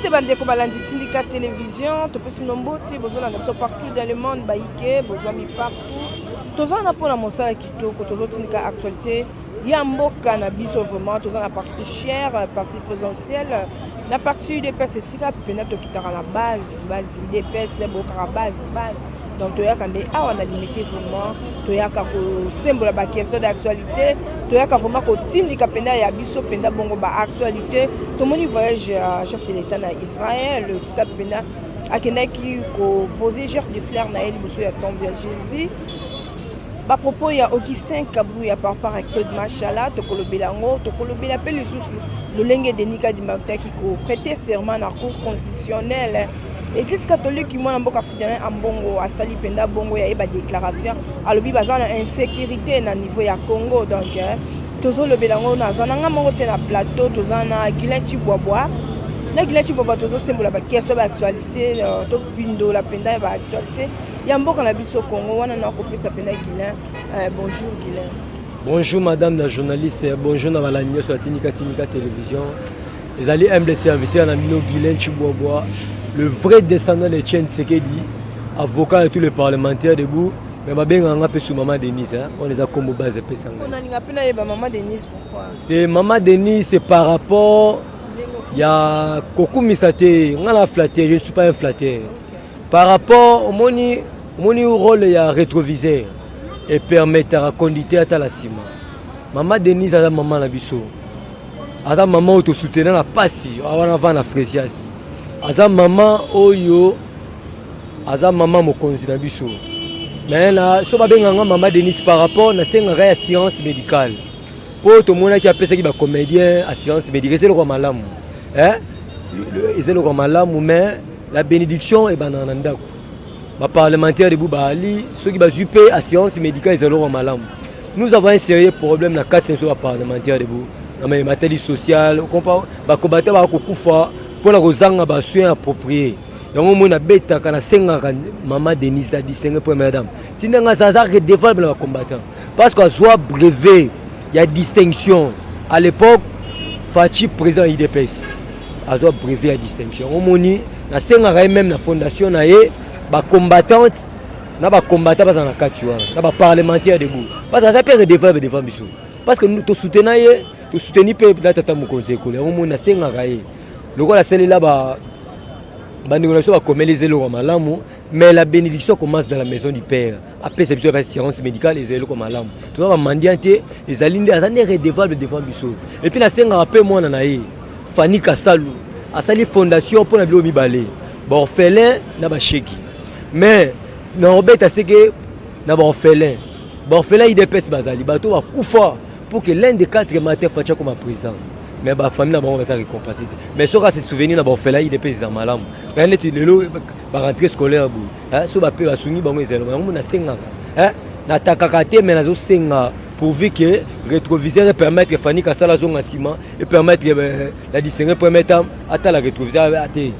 Mbote bandeko balandi Tindika Television, topesi bino mbote, bozolanda biso partout dans le monde, bayike bozwami partout. Toza wana mpona mosala kitoko, tozotindika actualité ya mboka na biso. Vraiment toza na partie chère, partie présidentielle, na partie UDPS, esika mpenza tokitaka na base, base UDPS, le bokaka base base. Donc toyaka nde awa na Limete, vraiment toyaka kosembola baquestion d'actualité, toyaka vraiment kotindika mpenza ya biso mpenza bongo baactualité. Tomoni voyage ya chef de l'État na Israël, esika mpenza akendaki kopose gerbe de fleur na ye liboso ya tombe ya Jésus. Bapropos ya Augustin Kabuya par rapport à Claude Machala, tokolobela yango. Tokolobela mpe lisusu lolenge Denis Kadima akutaki koprêter serment na Cour constitutionnelle. Église catholique, mwana mboka Fridolin Ambongo asali mpenza bongo ya ye badéclaration, alobi baza na insécurité na niveau ya Congo. Donc tozolobela yango. Naza na nga moko te na plateau, toza na Guilin Chibwabwa. Na Guilin Chibwabwa tozosembola baquestion baactualité, topindola mpenza ya baactualité ya mboka na biso Congo. Wana na kopesa mpenza Guilin. Bonjour Guilin. Bonjour madame la journaliste, bonjour na balandi nyonso ya Tindika Tindika Télévision. Ezali humble serviteur na bino Guilin Chibwabwa, le vrai descendant de Etienne Tshisekedi, avocat de tous les parlementaires debout. Mais babengaka nga mpe su Mama Denise, wana eza kombo base epesanga. Nalinga mpe nayeba Mama Denise pourquoi? Te, Mama Denise, c'est par rapport ya kokumisa te. Nga na flatteur, je ne suis pas un flatteur. Par rapport omoni, omoni rôle ya rétroviseur epermettaka conducteur atala nsima. Mama Denise aza mama na biso, aza mama oyo tosoutenir na pasi wana va na Frésias, aza mama oyo aza mama mokonzi na biso. Mais na so babenganga Mama Denise par rapport nasengaka ya assurance médicale, mpo tomonaki apesaki bacomédien assurance médicale. Eza eloko ya malamu, eza eloko ya malamu, mais la bénédiction ebandaka na ndako. Baparlementaire debout baali, soki bazwi mpe assurance médicale, eza eloko ya malamu. Nous avons un sérieux problème na kati na biso baparlementaire debout na matali social. Bakobata baka kokufa mpona kozanga basoin approprié. Yango moi nabetaka, nasengaka Mama Denise, la distinguée première dame, tindanga aza redevable na bacombattant, parce que azwa brevet ya distinction à l'époque Fatshi président UDPS, azwa brevet ya distinction. Omoni, nasengaka ye même na fondation na ye, bacombattante na bacombattant baza na kati wana, na baparlementaire debout, parce que aza mpe redevable devant biso, parce que tosoutenir ye, tosoutenir mpe na tata mokonzi ekolo. Yango moni nasengaka ye, lokola asalela bandeko na biso bakomeli, eza eloko malamu, mais la bénédiction commence dans la maison du père. Apesa biso assurance médicale, eza eloko malamu. Toza bamandian te, ezali nde aza nde redevable devant biso. Et puis nasengaka mpe mwana na ye Fani Kasalu, asali fondation mpona biloko mibale, baorphelin na basheki. Mais na obeta seke na baorphelin, baorphelin UDPS bazali bato bakufa pour que l'un des quatre matin Fatshi akoma président, mais bafamille na bango baza récompensé te. Mais soki ase souvenir na baorphelin UDPS, eza malamu. Ya neti lelo barentrée scolaire boye, so bape basungi bango, ezala yango. Nasengaka, natakaka te, mais nazosenga pourvu que rétroviseur permettre Fani Kasala azonga nsima, et permettre la distinguée première dame atala rétroviseur ate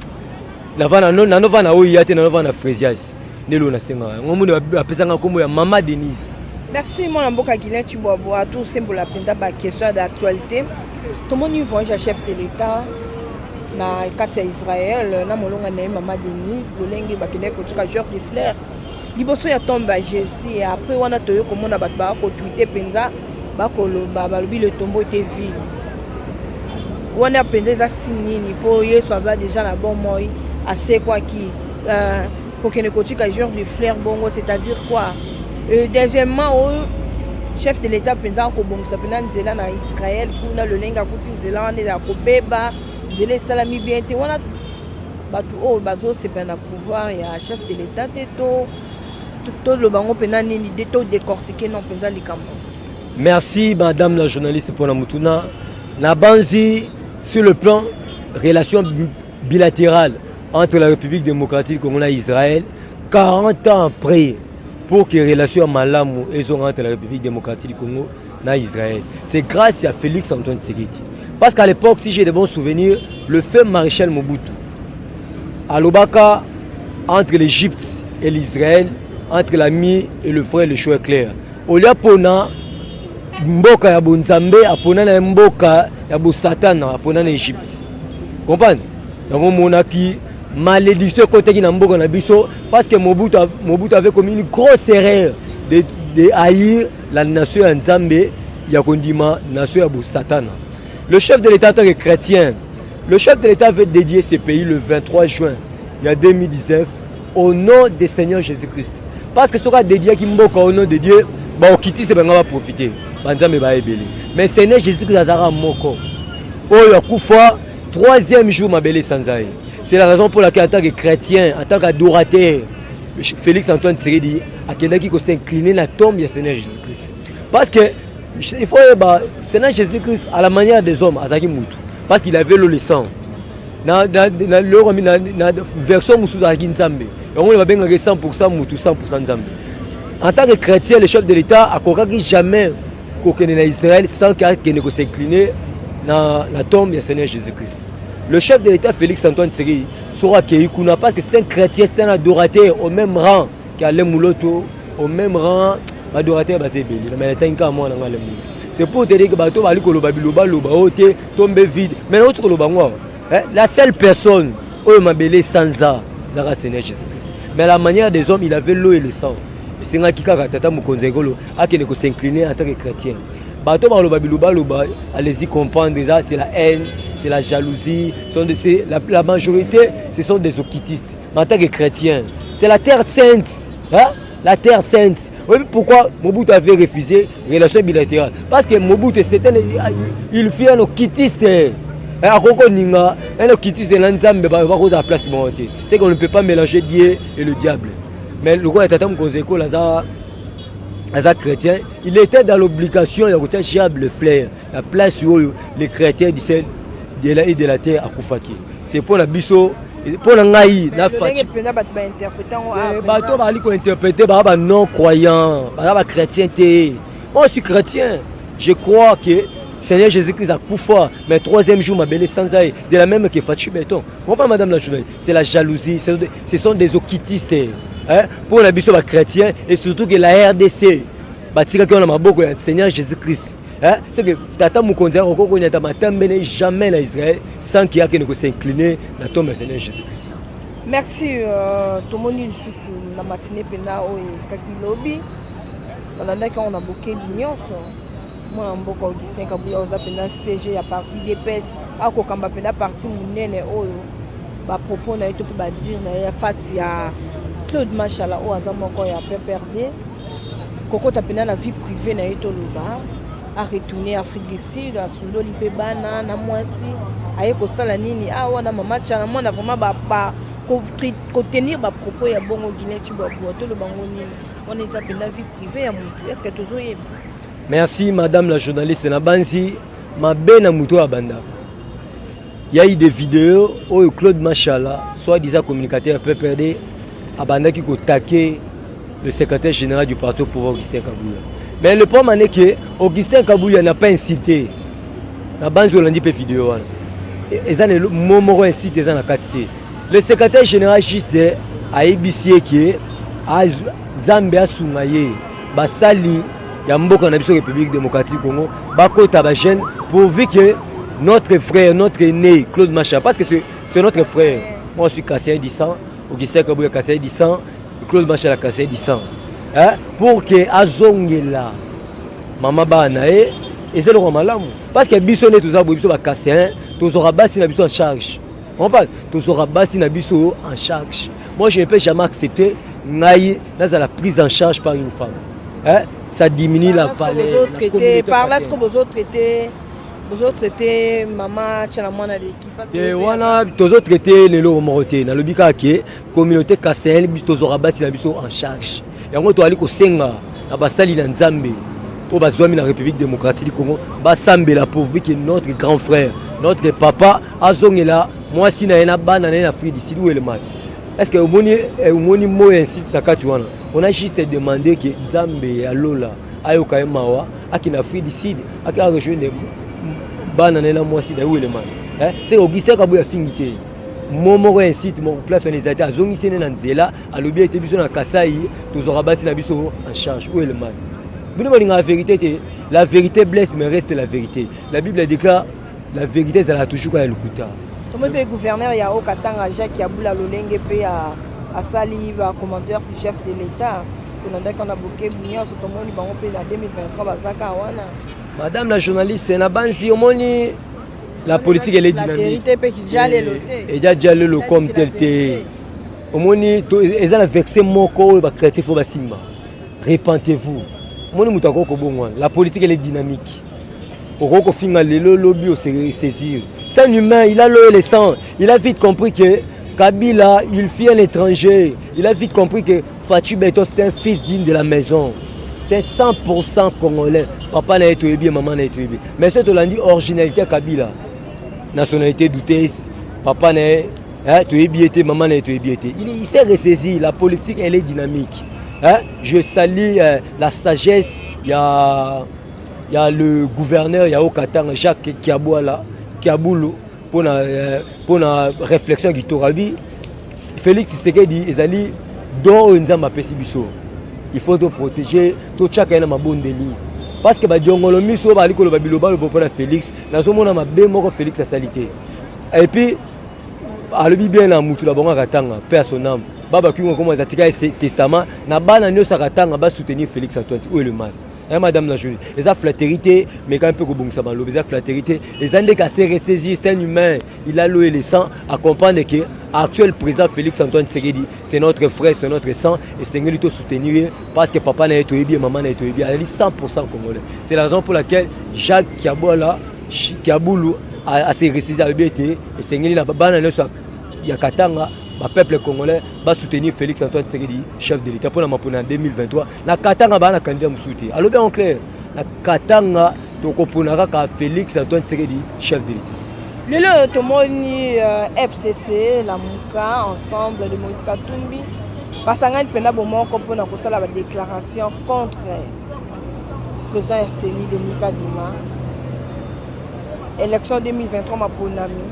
nanovanda oyo ya te, nanovanda na Frésias. Nde lelo nasengaka yango, moni apesanga nkombo ya Mama Denise. Merci mwana mboka Guilin Chibwabwa. Tosembola mpenza baquestion d'actualité. Tomoni voyage ya chef de l'État na kati ya Israel na molonga na ye Mama Denise, lolenge bakendaki kotika gerbe de fleur liboso ya tombe ya Jésus. Après wana toye komona bato baka kotweeter mpenza, bakoloba, balobi le tombeau était vide. Wana mpenza eza signe nini? Mpo Yesu aza déjà na bomoi, asekwaki, kokende kotika gerbe de fleur bongo, c'est-à-dire quoi? Deuxièmement, oyo chef de l'État mpenza akobongisa mpenza nzela na Israel kuna, lolenge akuti nzela wana ya kobeba, nzela esalami bien te. Wana bato oyo bazosepela na pouvoir ya chef de l'État te, to toloba yango mpenza nini de to décortiquer non mpenza likambo? Merci madame la journaliste mpona mutuna. Na banzi, sur le plan relation bilatérale entre la République démocratique du Congo na Israël, 40 ans après pour que relation ya malamu ezonga entre la République démocratique du Congo na Israël, c'est grâce à Félix Antoine Tshisekedi, parce qu'à l'époque, si j'ai de bons souvenirs, le feu maréchal Mobutu alobaka: entre l'Égypte et l'Israël, entre l'ami et le frère, le choix est clair. Olia pona mboka ya bonzambe, apona na mboka ya bosatana, apona na Égypte. Comprendre? Yango omonaki malédiction ekotaki na mboka na biso parce que Mobutu, Mobutu avait commis une grosse erreur de haïr la nation ya Nzambe, ya kondima nation ya bosatana. Le chef de l'État, en tant que chrétien, le chef de l'État avait dédié ce pays le 23 juin il y a 2019 au nom du Seigneur Jésus-Christ. Parce que soki adédiaki mboka au nom de Dieu, baokitise bango baprofite banzambe baebele. Mais Seigneur Jésus-Christ azalaka moko oyo akufa, troisième jour mabele esanza ye. C'est la raison pour laquelle, en tant que chrétien, en tant qu'adorateur, Félix Antoine Tshisekedi akendaki kos'incliner na tombe ya Seigneur Jésus-Christ. Parce que il faut oyeba, Seigneur Jésus-Christ, à la manière des hommes, azalaki mutu parce qu'il avait l'eau, le sang na loko na version mosusu, azalaki Nzambe. Yango babengaki 100 mutu, 100 Nzambe. En tant que chrétien, le chef de l'État akokaki jamais kokende na Israël sans que akende kos'incliner na la tombe ya Seigneur Jésus-Christ. Le chef de l'État Félix Antoine Tshisekedi soko akei kuna, parce que c'est un chrétien, c'est un adorateur au même rang qu'Alain Muloto, au même rang baadorateur baza ebele. Na natangi kaka mwana nga Alain Muloto. C'est pour te dire que bato bali koloba bilobaloba oyo te, tombe vide. Mais nauti koloba ngo awa, la seule personne oyo mabele sanza ezaka Seigneur Jésus-Christ. Mais à la manière des hommes, il avait l'eau et le sang. Esengaki kaka tata mokonzi ekolo akende kos'incliner en tant que chrétien. Bato baloba bilobaloba, allez-y comprendre, eza c'est la haine, c'est la jalousie. La majorité, ce sont des occultistes. Mais en tant que chrétien, c'est la terre sainte, hein? La terre sainte. Oui, pourquoi Mobutu avait refusé relation bilatérale? Parce que Mobutu, c'était il fut un occultiste. Akoko ninga un occultiste na Nzambe bakozala place moko te. C'est qu'on ne peut pas mélanger Dieu et le diable. Mais lokola tata mokonzi ekolo aza chrétien, il était dans l'obligation ya kotia gerbe de fleur la place oyo le créateur du ciel de la et de la terre akufaki. C'est mpo na biso, mpo na ngai na bato bazali kointerpréter, baza ba non croyant, baza bachrétien te. Moi, je suis chrétien, je crois que Seigneur Jésus-Christ akufa, mais troisième jour mabele sanza ye, de la même que Fatshi Béton. Comprends, madame la journaliste? C'est la jalousie, ce sont des occultistes, hein? Mpo na biso bachrétien, et surtout que la RDC batikaki wana maboko ya Seigneur Jésus-Christ, hein? C'est que tata mokonzi akoki konyata matambene jamais na Israël sans que akende kos'incliner na tombe ya Seigneur Jésus-Christ. Merci. Tomoni lisusu na matinée mpena oyo ekaki lobi, balandaki yango na bokebi nyonso. Mwana mboka Augustin Kabuya oza mpenza SG ya parti UDPS, akokamba mpenza parti monene oyo. Bapropos na ye to mpe badires na ye face ya Claude Mashala oyo aza moko ya PPRD, kokota mpenza na vie privée na ye, toloba aretourne Afrique du Sud, asundoli mpe bana na mwasi, aye kosala nini awa na mama Tiana mwana? Vraiment, kotenir bapropos ya bongo, Guilin Tshibwabwa, toloba ngo nini? Wana eza mpenza vie privée ya motu, est ce que tozoyeba? Merci, madame la journaliste. Na banzi mabe na moto oyo abandaka ya eu des vidéos oyo Claude Machala, soit disant communicateur PPRD, abandaki koattaquer le secrétaire général du parti au pouvoir, Augustin Kabuya. Mais le problème est que Augustin Kabuya n'a pas insulté. Na banzi olandi mpe vidéo wana, eza na mo moko insulte eza na kati te. Le secrétaire général juste ayebisi ye ke Nzambe asunga ye, basali ya mboka na biso République démocratique Congo bakota bajeune, pourvu que notre frère, notre aîné Claude Macha, parce que c'est notre frère. Moi, je suis Kasaïen du sang, Augustin Kabuya Kasaïen du sang, Claude Machala Kasaïen du sang, hein? Pour que azongela mama bana na ye, eza eloko malamu, parce que biso nde toza boye, biso bakasaïen tozwaka basi na biso en charge. Comprends? Tozwaka basi na biso en charge. Moi, je ne peux jamais accepter ngai nazala prise en charge par une femme, hein? Ça diminue la valeur. Par là, ce que bozotraiter, bozotraiter mama Tiana mwana l'équipe? Te, wana tozotraiter lelo moko te. Nalobi kaka ke communauté kasaïenne, biso tozwaka basi na biso en charge. Yango toali kosenga na basali na Nzambe oyo bazwami na République démocratique du Congo basambela pourvu que notre grand frère, notre papa azongela mwasi na ye na bana na ye na Afrique du Sud. Oyelemaki, est ce que omoni, omoni mot insulte na kati wana? On a juste demandé ke Nzambe ya lola ayoka ye mawa, akende Afrique du Sud, ake arejoindre bana na ye na mwasi na ye. Oyelemaki, c'est Augustin Kabuya afingi te mo moko insulte moko. Place wana eza te. Azongisi ne na nzela, alobi ete biso na Kasai tozwaka basi na biso en charge. Oyo elemani bino balingaka vérité te. La vérité blesse, mais reste la vérité. La Bible déclare: la vérité ezalaka toujours kaka ya lokuta. Tomoni mpe gouverneur ya Haut-Katanga Jacques Kyabula lolenge mpe asali bacommentaire si chef de l'État tolandaki wana bokebi nyonso, tomoni bango mpe na 2023 bazaka wana. Madame la journaliste, na banzi omoni la politique, elle est dynamique. Eza dialelo comme tel te. Omoni, eza na verset moko oyo bacréatif oyo basimba: "Repentez-vous." Omoni, moto akoki kobongwana. La politique, elle est dynamique. Okoki kofinga lelo, lobi osaisir. C'est un humain, il a l'eau et le sang. Il a vite compris que Kabila, il fut un étranger. Il a vite compris que Fatshi Béton, c'est un fils digne de la maison, c'est un 100% congolais. Papa na ye toyebi, mama na ye toyebi. Mais soki tolandi originalité ya Kabila, nationalité douteuse, papa na ye toyebi ye te, mama na ye toyebi ye te. Il s'est ressaisi. La politique, elle est dynamique, hein? Je salue la sagesse ya le gouverneur ya Haut-Katanga, Jacques Kiabwala Kiabulu, mpona réflexion kitoko. Alobi Félix Tshisekedi ezali don oyo Nzambe apesi biso. Il faut toprotéger, totiaka ye na mabondeli, parce que badiongolo miso oyo bazali koloba biloba lobo mpona Félix, nazomona mabe moko Félix asali te. Et puis alobi bien na mutu na bango akatanga mpe ya son âme babakingo koma atika testament na bana nyonso akatanga basoutenir Félix Antoine. Oyo le mal, hein, madame la journée, eza flatterie te, mais quand même mpe kobongisa maloba, eza flatterie te, eza ndenge ase ressaisir. C'est un humain, il a l'eau et le sang à comprendre que actuel président Félix Antoine Tshisekedi, c'est notre frère, c'est notre sang. Esengeli tosoutenir ye parce que papa na ye toyebi ye, mama na ye toyebi, azali 100 congolais. C'est la raison pour laquelle Jacques Kiabola Kiabulu ase ressaisir. Alobi ete esengeli na bana nyonso ya Katanga, bapeuple congolais, basoutenir Félix Antoine Tshisekedi, chef de l'État, mpona mapona ya 2023. Na Katanga baa na candidat mosusu te. Alobi en clair: na Katanga tokopona kaka Félix Antoine Tshisekedi, chef de l'État. Lelo tomoni FCC, Lamuka, Ensemble de Moïse Katumbi basangani mpenza bomoko mpona kosala badéclaration contre président ya CENI Denis Kadima. Élection 2023 maponami,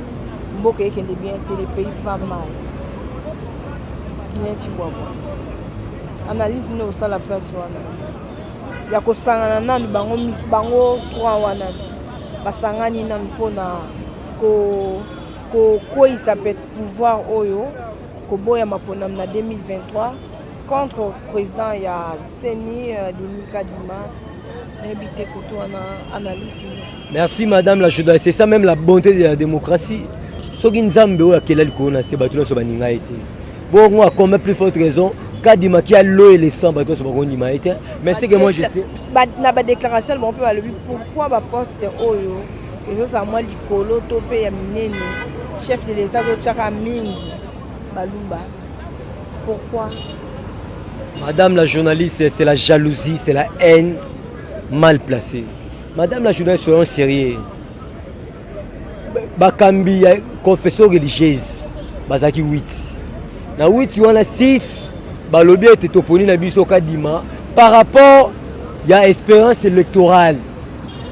mboka ekende bien te, le pays va mal bien. Tshibwabwa, analyse nde osala place wana ya kosangana nanu bango, bango 3 wana basangani nanu mpona kokweyisa pe pouvoir oyo, koboya maponami na 2023 contre président ya CENI Denis Kadima. Nayebi te koto wana analyse. Merci, madame la journaliste. C'est ça même la bonté de la démocratie. Soki Nzambe oyo akela likolo na se, bato nyonso baninga ye te, bongo à combien plus forte raison Kadima qui a l'eau et le sang, bato nyonso bakondima ye te. Mais c'est que moi je sais Na badéclaration bango mpe balobi pourquoi baposte oyo ezozala mwa likolo to mpe ya minene, chef de l'État azotiaka mingi baluba, pourquoi? Madame la journaliste, c'est la jalousie, c'est la haine mal placée. Madame la journaliste, soyons sérieux. Bakambi ya confession religieuse bazalaki 8. Na 8 wana, 6 balobi ete toponi na biso Kadima par rapport ya expérience électorale.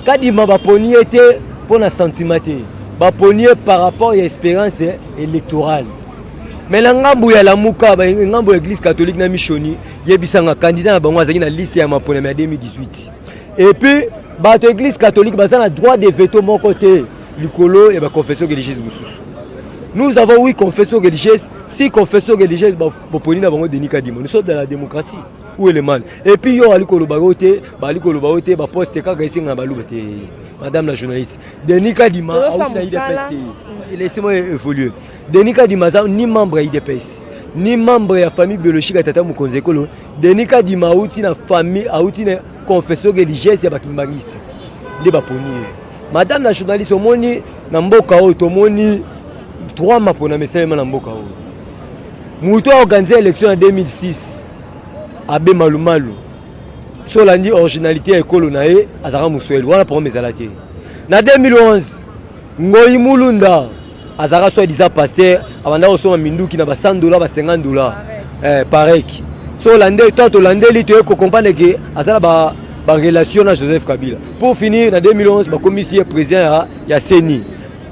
Kadima baponi ye te mpo na sentiment te, baponi ye par rapport ya expérience électorale. Mais na ngambo ya Lamuka, ngambo ya Église catholique na Mishoni, yebisanga, candidat na bango azalaki na liste ya maponami ya 2018. Et puis bato Église catholique baza na droit de veto moko te likolo ya baconfession religieuse mosusu. Nous avons huit confessions religieuses, six confessions religieuses boponi na bango Denis Kadima. Nous sommes dans la démocratie, où est le mal? Et puis yo ali koloba yo te, bali koloba yo te, baposte kaka esenga na baluba te. Madame la journaliste, Denis Kadima auti na UDPS te. Laissez-moi évoluer. Denis Kadima aza ni membre ya UDPS ni membre ya famille biologique ya tata mokonzi ekolo. Denis Kadima auti na famille, auti na confession religieuse ya bakimbangiste nde baponi ye. Madame la journaliste, omoni, na mboka oyo tomoni trois maponami esalema na mboka oyo. Moto aorganize élection na 2006, abe Malumalu, so olandi originalité ya ekolo na ye, azalaka moswahili. Wana problème ezala te. Na 2011, Ngoi Mulunda azalaka soi disant pasteur, abanda kosomba minduki na ba 100 dollar, ba 50 dollar, parek. So olande to tolandeli, toye kocomprendre ke aza na barelation na Joseph Kabila. Pour finir, na 2011 bakomisi ye président ya CENI,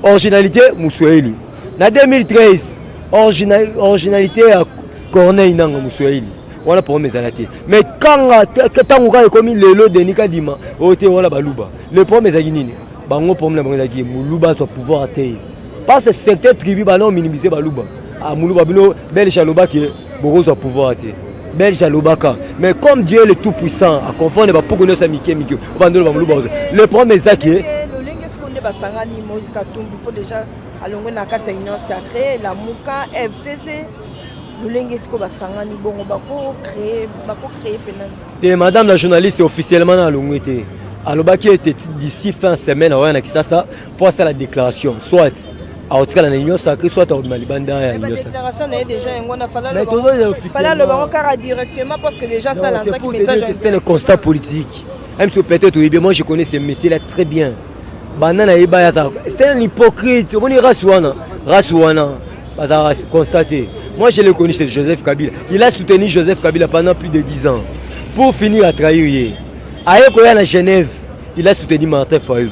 originalité moswahili. Na 2013, originalité ya Corneille Nanga, moswahili. Wana problème ezala te. Mais kanga ntango kaka ekomi lelo Denis Kadima oyo te, wana baluba. Le problème ezalaki nini? Bango problème na bango ezalaki moluba azwa pouvoir te. Parce que certaines tribus bana minimiser baluba. Ah, muluba bino belge alobaki bokozwa pouvoir te. Belge alobaka, mais comme Dieu est le tout puissant, aconfondre bapuku nyonso ya mike mike obandolo bamoluba. Le problème eza ke lolenge sikoyo nde basangani Moïse Katumbi, mpo déjà alongwe na kati ya Union sacrée, Lamuka, FCC, lolenge sikoyo basangani bongo, bakocréer mpena? Te, madame la journaliste, officiellement na alongwe te. Alobaki ete d'ici fin semaine aoya na Kisasa mpo asala déclaration, soit aotikala na Union sacrée, soit akobima libanda ya Union. Déclaration na ye déjà yango wana, fala alobango kaka directement, parce que déjà ça lançaki message. C'était le constat politique, même si peut-être oyebi, moi je connais ce monsieur là très bien. Banda nayeba ye azalaka, c'était un hypocrite. Omoni race wana, race wana bazalaka constaté. Moi je l'ai connu chez Joseph Kabila. Il a soutenu Joseph Kabila pendant plus de 10 ans pour finir à trahir ye. Aye koya na Genève, il a soutenu Martin Fayulu.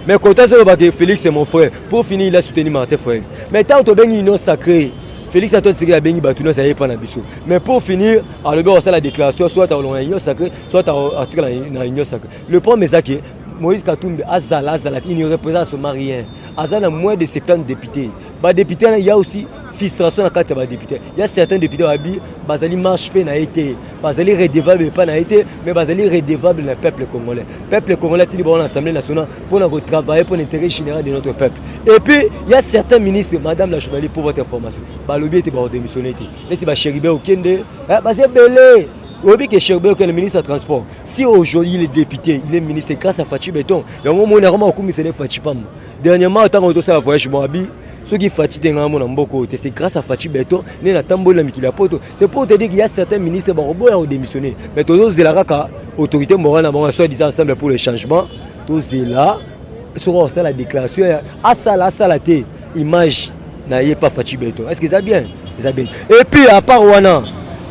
Mais kota azolobaka Félix c'est mon frère, pour finir il a soutenu Martin Fayulu. Mais tant tobengi Union sacrée, Félix Antoine Tshisekedi abengi bato nyonso, aye mpa na biso, mais pour finir alobi akosala déclaration, soit akolonga na Union sacrée, soit atikala na Union sacrée. Le problème eza ke Moïse Katumbi azala, azala te, il ne représente absolument rien. Aza na moins de 70 députés. Badéputé wana, ya aussi frustration na kati ya badéputé. Ya certains députés babi bazali marche mpe na ye te, bazali redevable epa na ye te, mais bazali redevable na peuple congolais. Peuple congolais atindi bango na Assemblée nationale mpona kotravailler pour l'intérêt général de notre peuple. Et puis il y a certains ministres, madame la journaliste, pour votre information, balobi ete bakodémissionne te, neti bachérubin Okende, baza ebele. Oyebi ke Chérubin Okende, ministre ya transport, si aujourd'hui il est député, il est ministre, c'est grâce à Fatshi Béton. Yango omoni akoma kokumisela Fatshi pamba. Dernièrement, ntango tosala voyage, mo abi soki Fatshi te, ngai mona mboka oyo te. C'est grâce à Fatshi Béton nde natamboli na mikili ya poto. C'est pour te dire qu'il y a certains ministres bakoboya kodémissionner, mais tozozela kaka autorité morale na bango, soit disant Ensemble pour le changement. Tozela soki osala déclaration, asala, asala te, image na ye pa Fatshi Béton, est ce que eza bien? Eza bien. Et puis à part wana,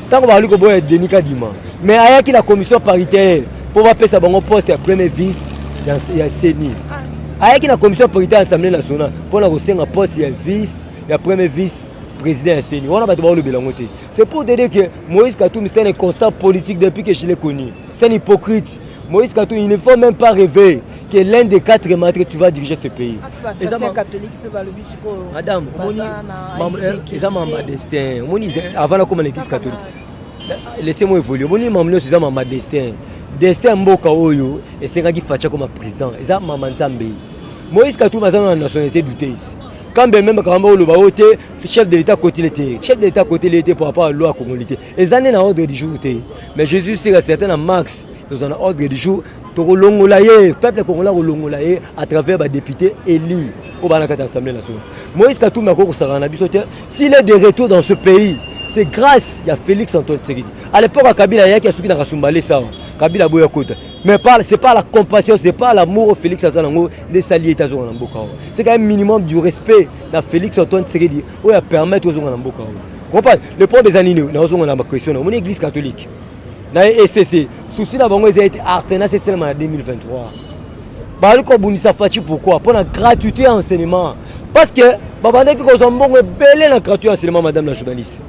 ntango bazali koboya Denis Kadima, mais ayaki na commission paritaire mpo bapesa bango poste ya premier vice ya CENI. Ayaki na commission paritaire ya Assemblée nationale mpona kosenga poste ya vice ya premier vice président ya CENI. Wana bato baolobela yango te. C'est pour te dire que Moïse Katumbi, c'est un constat politique. Depuis que je l'ai connu, c'est un hypocrite. Moïse Katumbi, il ne faut même pas rêver que l'un des quatre maîtres tu vas diriger ce pays. Madame, eza mama destin. Omoni, avant nakoma na église catholique, laissez-moi évoluer. Omoni, mama nyonso eza mama destin. Destin mboka oyo esengaki Fatshi akoma président, eza mama Nzambe. Moïse Katumbi aza na nationalité douteuse. Kambe même kamba oloba oyo te, chef de l'État kotele te, chef de l'État kotele te par rapport à loi congolais te. Eza nde na ordre du jour te, mais je suis sûr certain, na max toza na ordre du jour, tokolongola ye. Peuple congolais akolongola ye à travers badéputé éli oyo bana kati ya Assemblée nationale. Moïse Katumbi akoki kosakana na biso te. S'il est de retour dans ce pays, c'est grâce ya Félix Antoine Tshisekedi. À l'époque ya Kabila, ayaki asuki na Kasumbalesa awa, Kabila boya kota, mais par, c'est pas la compassion, c'est pas l'amour. Félix aza nango nde esali ete azonga na mboka awa. C'est quand même minimum du respect na Félix Antoine Tshisekedi oyo apermettre ozonga na mboka awa. Comprendre, le problème eza nini? Nazonga na baquestion na omoni église catholique na ye ECC, souci na bango eza ete alternance esalema na 2023. Bazali kobundisa Fatshi. Pourquoi? Mpo na gratuité ya enseignement, parce que babandaki kozwa mbongo ebele na gratuité ya enseignement. Madame la journaliste,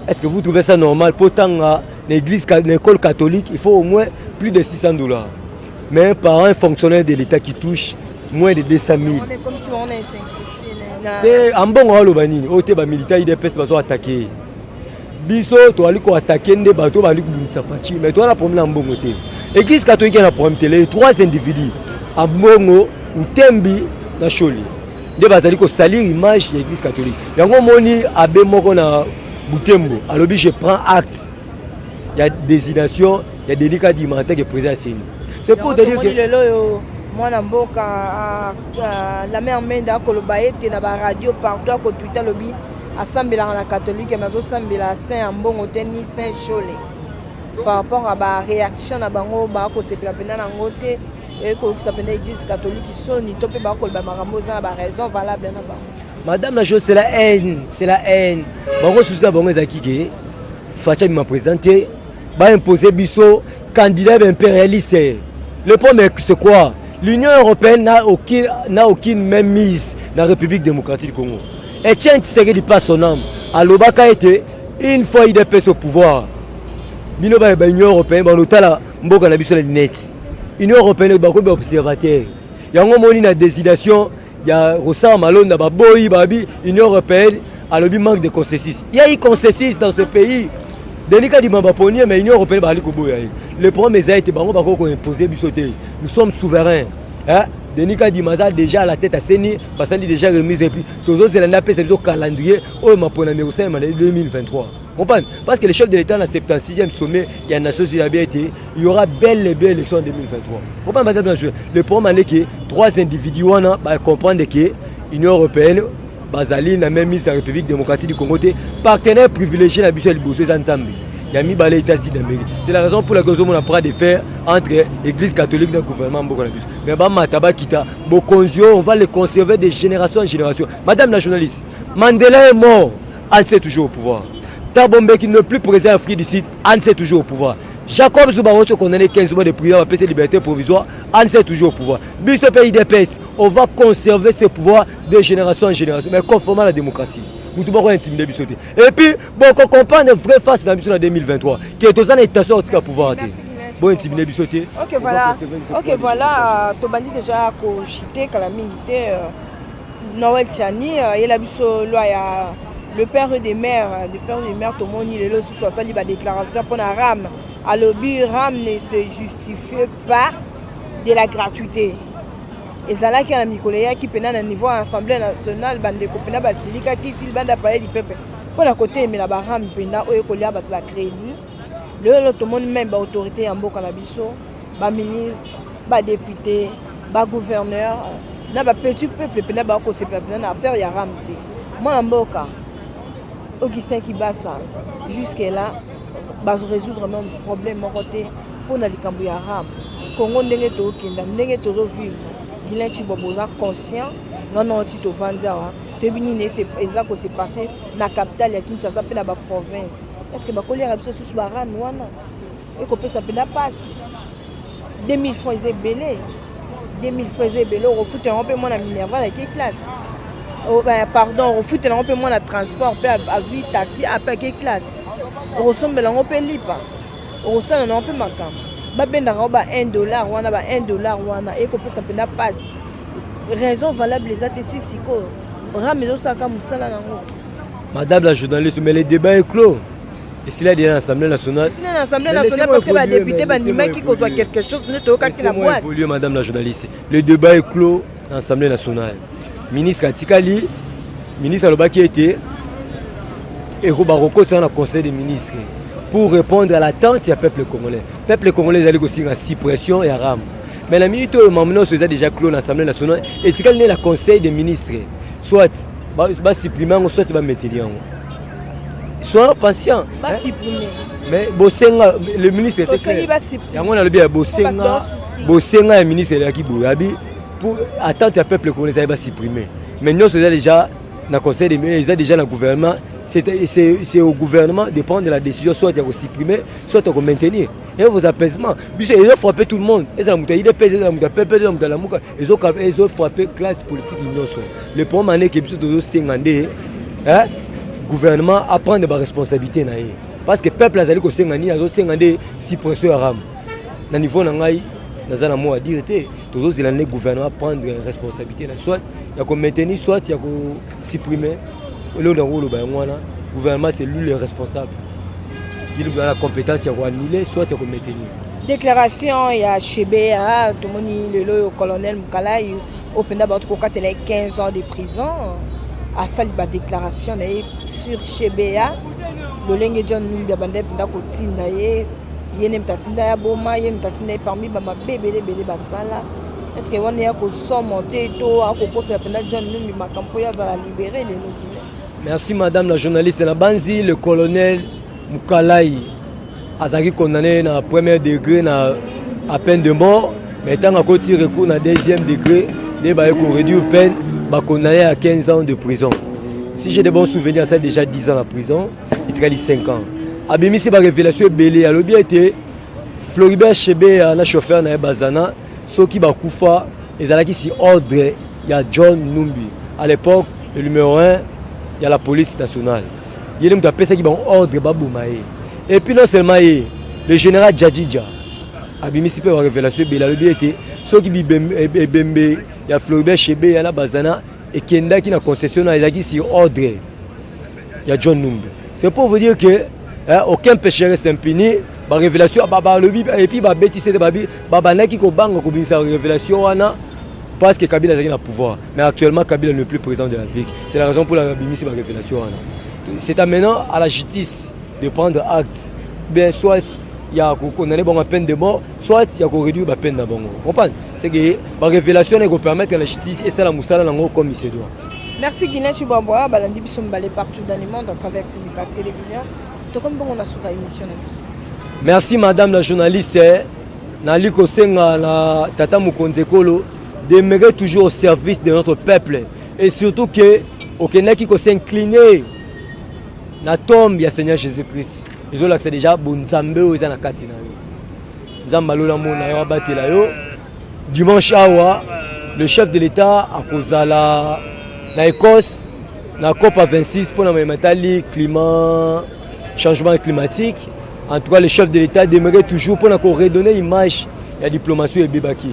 est-ce que vous trouvez ça normal? Mpo tanga na église, na école catholique, il faut au moins plus de 600 dollars, mais un parent, un fonctionnaire de l'État qui touche moins de 200 000, te ambongo aloba nini? Oyo te, bamilitaire UDPS bazo attaquer biso, toali koattaquer nde bato bali kobundisa Fatshi, mais toza na problème na mbongo te. Église catholique na problème te. Les trois individus, Ambongo, Utembi na Sholi, nde bazali kosalir image ya église catholique. Yango omoni abbé moko na Butembo alobi: "Je prends acte ya désignation ya Denis Kadima en tant que président ya CENI." C'est pour te dire que lelo oyo mwana mboka la mare Mende akoloba ete na baradio partout, akotwita, alobi asambelaka na catholique, mais azosambela saint ya mbongo te ni saint Shole. Par rapport à baréaction na bango, bakosepela mpenza nango te, ekokisa mpenza église catholique soni, to mpe bakoloba makambo eza na baraison valable na bango. Madame la chose, c'est la haine, c'est la haine. Bango susu na bango ezalaki ke Fatshi abima président te, baimpose biso candidat impérialiste. Le problème, c'est quoi? L'Union européenne n'a aucune même mise na République démocratique du Congo. Etienne Tshisekedi, par son âme, alobaka ete une fois UDPS au pouvoir, bino ba Union européenne banotala mboka na biso na linete. Union européenne bakomi baobservateur. Yango moni na désignation. Ya Rosar Malonda, baboyi, babi Union européenne alobi manque de consensus. Il y a eu consensus dans ce pays. Denis Kadima baponie, mais Union européenne bazali koboya ye. Le problème eza ete bango bakoki koimpose biso te. Nous sommes souverains, hein? Denis Kadima aza déjà à la tête ya CENI, basali déjà remise, et puis tozozela nde apesa biso calendrier oyo maponami ekosalema na 2023. Comprendre? Parce que le chef de l'État, na 76e sommet ya Nations Unies, bien été, il y aura bel et bien élection en 2023. Comprendre, madame la? Le problème est que trois individus wana ba comprendre que Union européenne bazali na même mise na République démocratique du Congo te. Partenaire privilégié na biso ya liboso eza Nzambe, ya mibale États-Unis d'Amérique. C'est la raison pour laquelle ozomona bras de fer entre Église catholique na gouvernement mboka na biso. Mais bamata bakita, bokonzi oyo, on va le conserver de génération en génération. Madame la journaliste, Mandela est mort, ANC est toujours au pouvoir. Thabo Mbeki n'est plus président Afrique du Sud, ANC est toujours au pouvoir. Jacob Zuma oyo condamné 15 mois de prison, apesi liberté provisoire, ANC est toujours au pouvoir. Biso mpe UDPS, on va conserver ce pouvoir de génération en génération, mais conformément à la démocratie. Mutu moko intimide biso te. Et puis boko comprendre vraie face na biso na 2023, ke toza na intention ya kotika pouvoir te. Bo intimide biso te. Ok, voilà, ok, voilà, tobandi déjà kochite kala mingi te. Noël Tshiani ayela biso loi ya le père des mères, le père des mères. Tomoni lelo susu asali badéclaration mpona RAM. Alobi RAM ne se justifie pas de la gratuité. Ezalaki na mikolo eyaki mpena na niveau ya Assemblée nationale, bandeko mpena basilikaki ti libanda palais du peuple mpona kotelemela baRAM mpena oyo ekolia bato bacrédit. Lelo tomoni même baautorité ya mboka na biso, baministre, badéputé, bagouverneur na bapetit peuple mpena bakosepela mpena na affaire ya RAM te. Mwana mboka Augustin Kibasa, jusque là bazorésoudre même problème moko te mpona likambo ya RAM. Congo, ndenge tokenda, ndenge tozovivre, Guylain Tshibobo, oza conscient nga na ti tovandi awa, toyebi nini eza kose passer na capitale ya Kinshasa mpe na baprovince. Est ce que bakoliaka biso susu baRAM wana? Ekopesa mpena mpasi. 2000 francs eza ebele, 2000 francs eza ebele. Okofutela yango mpe mwana minerval ake classe, pardon, okofutela yango mpe mwana transport mpe azwi taxi ape ake classe, okosombela yango mpe lipa, okosala nango mpe makambo. Babendaka yango ba 1 dollar wana, ba 1 dollar wana ekopesa mpena mpasi. Raison valable eza te. Ti sikoyo RAM ezosalaka mosala nango. Madame la journaliste, mais le débat est clos. Esila déjà na Assemblée nationale. Esila na Assemblée nationale parce que badéputé bandimaki kozwa quelque chose nde toyokaki na boîte. Évoluer, madame la journaliste. Le débat est clos na Assemblée nationale. Ministre atikali, ministre alobaki ete bakokotisa na conseil des ministres pour répondre à l'attente ya peuple congolais. Peuple congolais ezali kosinga suppression ya RAM, mais na minute oyo mambo nyonso eza déjà clos na Assemblée nationale. Etikali nde na conseil des ministres, soit basupprime yango, soit bameteli yango. Sois patient. Basupprime. Mais bosenga, le ministre était clair. Yango nalobi ya bosenga, bosenga ya ministre elaki boye, abi pour attente ya peuple congolais ezali basupprime. Mais nyonso eza déjà na conseil des ministres, eza déjà na gouvernement. C'est au gouvernement de prendre la décision, soit ya kosupprimer, soit ya komaintenir. Et vos apaisements biso ezofrappe tout le monde, ezala moto ya UDPS, ezala moto ya PP, ezala moto ya Lamuka, ezofrappe classe politique nyonso. Le problème aneke biso tozosenga nde gouvernement aprendre baresponsabilité na ye, parce que peuple azali kosenga nini? Azosenga nde suppression ya RAM. Na niveau na ngai, naza na mot à dire te. Tozozela nde gouvernement prendre responsabilité na soit ya komaintenir, soit ya kosupprimer. Eloko nango oloba yango wana, gouvernement, c'est lui le responsable. Il a la compétence ya koannuler, soit ya komaintenir. Déclaration ya Chebeya, tomoni lelo oyo colonel Mukalai oyo mpenza bauti kokatela ye 15 ans de prison asali badéclaration na ye sur Chebeya, lolenge John Numbi abanda mpenza kotinda ye, ye nde moto atinda ye aboma ye, moto atinda ye parmi bamabe ebele ebele basala. Est ce que wana ya kosomo te to akokosela mpenza John Numbi makambo oyo azala libéré lelo? Merci, madame la journaliste. Na banzi le colonel Mukalai azalaki condamné na premier degré na à peine de mort, mais ntango akoti recours na deuxième degré nde baye koréduire peine, bakondamné à 15 ans de prison. Si j'ai de bons souvenirs, asali déjà 10 ans na prison, etikali 5 ans. Abimisi barévélation ebele. Alobi ete Floribert Chebeya na chauffeur na ye Bazana, soki bakufa, ezalaki sur ordre ya John Numbi, à l'époque le numéro 1 ya la police nationale. Ye nde moto apesaki bango ordre baboma ye. Et puis non seulement ye, le général Djadidja abimisi mpe barévélation ebele. Alobi ete Soki ebembe ya Floribert Chebeya na Bazana ekendaki na concession na ezalaki sur ordre ya John Numbi. C'est pour vous dire que hein, aucun péché reste impuni. Ba révélation ba balobi et puis ba bêtise te babi babandaki kobanga kobimisa révélation wana parce que Kabila azalaki na pouvoir. Mais actuellement Kabila n'est plus président de la République. C'est la raison pour laquelle babimisi ba révélation wana. C'est maintenant à la justice de prendre acte. Bien soit ya kokondane bango peine de mort, soit ya koréduire ba peine na bango. Comprendre? C'est que ba révélation eko permettre la justice esala mosala nango comme il se doit. Merci Guilain Tshibwabwa, balandi biso mibale partout dans le monde à travers Tindika Télévision. Tokomi bongo na suka émission na biso. Merci madame la journaliste. Nali kosenga na tata mokonzi ekolo demeurer toujours au service de notre peuple et surtout que okendaki ko s'incliner na tombe ya Seigneur Jésus-Christ. Ezolakisa déjà bonzambe oyo eza na kati na yo. Nzambe alola mona yo abatela yo. Dimanche awa le chef de l'État akozala na Écosse na COP 26 pour na matali climat changement climatique. En tout cas le chef de l'État demeurait toujours pour na ko redonner image ya diplomatie ebebaki.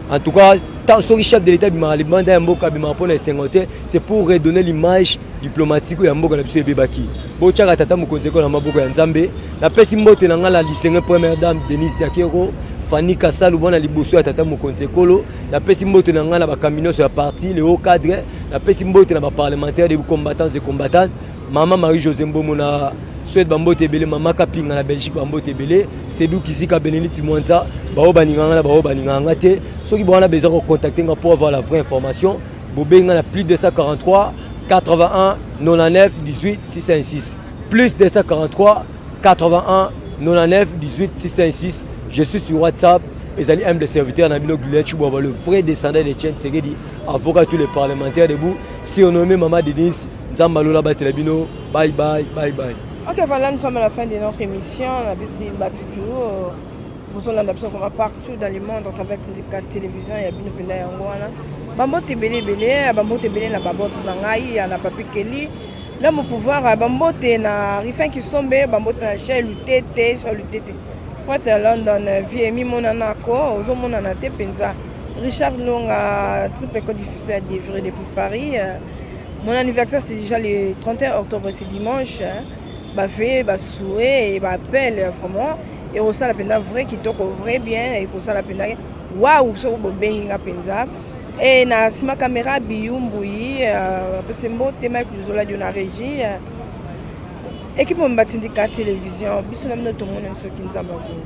En tout cas tant soki chef de l'État bimaka libanda ya mboka bimaka mpona esengo te, c'est pour redonner l'image diplomatique ya mboka na biso ebebaki. Botiaka tata mokonzi ekolo na maboko ya Nzambe. Napesi mbote na ngai na lisenge première dame Denise Diakero, Fanny Kasalu mwana liboso ya tata mokonzi ekolo. Napesi mbote na ngai na bakambi nyonso ya parti, le haut cadre. Napesi mbote na baparlementaire des combattants et combattantes. Mama Marie-Josée Mbomo na Suède bambote ebele, mama Kapinga na Belgique bambote ebele, Sedu Kizika Beneliti Mwanza, bao balingaka nga na bao balingaka nga te. Soki bowana besoin ko contacter nga pour avoir la vraie information, bobenga na plus 243 81 99 18 606. Plus 243 81 99 18 606. Je suis sur WhatsApp. Ezali humble serviteur na bino Guilain Tshibwabwa, le vrai descendant de Etienne Tshisekedi, avocat tous les parlementaires debout, surnommé Mama Denise. Nzambe alola batela bino. Bye bye, bye bye. Ok, voilà, nous sommes à la fin de notre émission. On a bisi batutu. Bozolanda biso vraiment partout dans le monde à travers Tindika Télévision ya bino mpenza yango wana. Bambote ebele ebele, bambote ebele na babos na ngai, ya na Papi Kelly, l'homme au pouvoir, bambote na Rifin Kisombe, bambote na Shai Lutete, Shai Lutete. Pointe ya London, vie emimonana ko, ozomonana te mpenza. Richard Longa, triple code difficile à délivrer depuis Paris. Mon anniversaire c'est déjà le 31 octobre, c'est dimanche. Ba vœux, ba souhaits et ba appels vraiment. Et osala mpenza vrai kitoko, vrai bien, et kosala mpenza waouh soko bobengi nga mpenza. Et na sima caméra Biyumbuyi, apesi mbote Mike Luzola dio na régie. Équipe mobimba Tindika Télévision, biso na bino tomoni soki Nzambe azongi.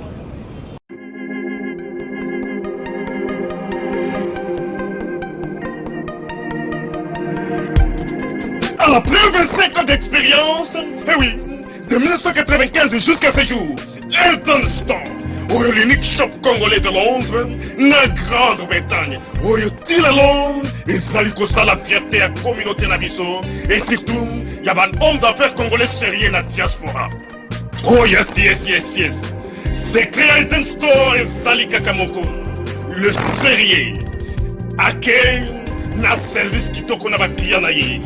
Après 25 ans d'expérience, eh oui, de 1995 jusqu'à ce jour, Elton Store, oyo l'unique shop congolais de Londres, na Grande-Bretagne, oyo ti lelo ezali kosala fierté ya communauté na biso et surtout ya ba hommes d'affaires congolais sérieux na diaspora. Oh yes, yes, yes, yes. Secret ya Elton Store ezali kaka moko, le sérieux, accueil na service kitoko na ba client na ye,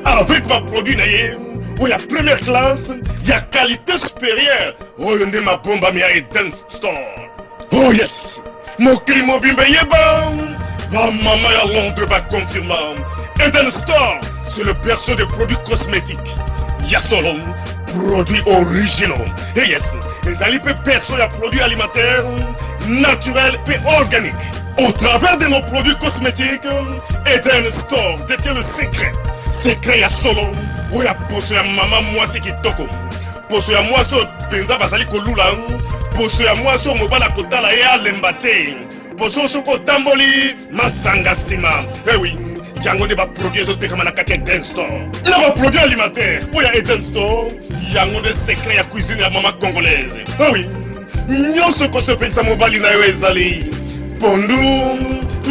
avec ba produit na ye oyo ya première classe ya qualité supérieure, oyo nde mabombami ya Eden Store. Oh yes, mokili mobimba eyeba, bamama ya Londres baconfirma Eden Store, c'est le berceau des produits cosmétiques ya solo, produits originaux. Et yes, ezali mpe berceau ya produits alimentaires naturels mpe organiques. Au travers de nos produits cosmétiques, Eden Store détient le secret. Secret ya solo, oyo ya poso ya mama mwasi kitoko, poso ya mwasi oyo mpenza bazali kolula, poso ya mwasi oyo mobali akotala ye alemba te, poso soki otamboli masanga nsima. Eh oui, yango nde baproduit ezotekama na kati ya Eden Store. Na baproduit alimentaire mpo ya Eden Store, yango nde secret ya cuisine ya mama congolaise. Eh oui, nyonso ekosepelisa mobali na yo ezali pondu,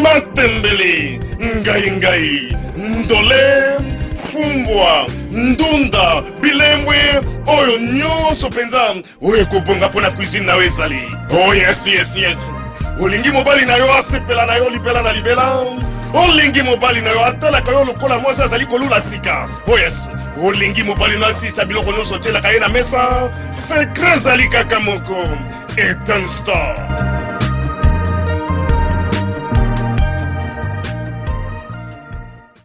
matembele, ngai ngai, ndole, fumbwa, ndunda, bilembwe, oyo nyonso mpenza oyo ekobonga mpo na cuisine na yo ezali. Oh yes, yes, yes. Olingi mobali na yo asepela na yo libela na libela. Olingi mobali na yo atalaka yo lokola mwasi azali kolula sika. Oh yes. Olingi mobali na asilisa biloko nyonso otielaka ye na mesa. Secret ezali kaka moko, Eden Store.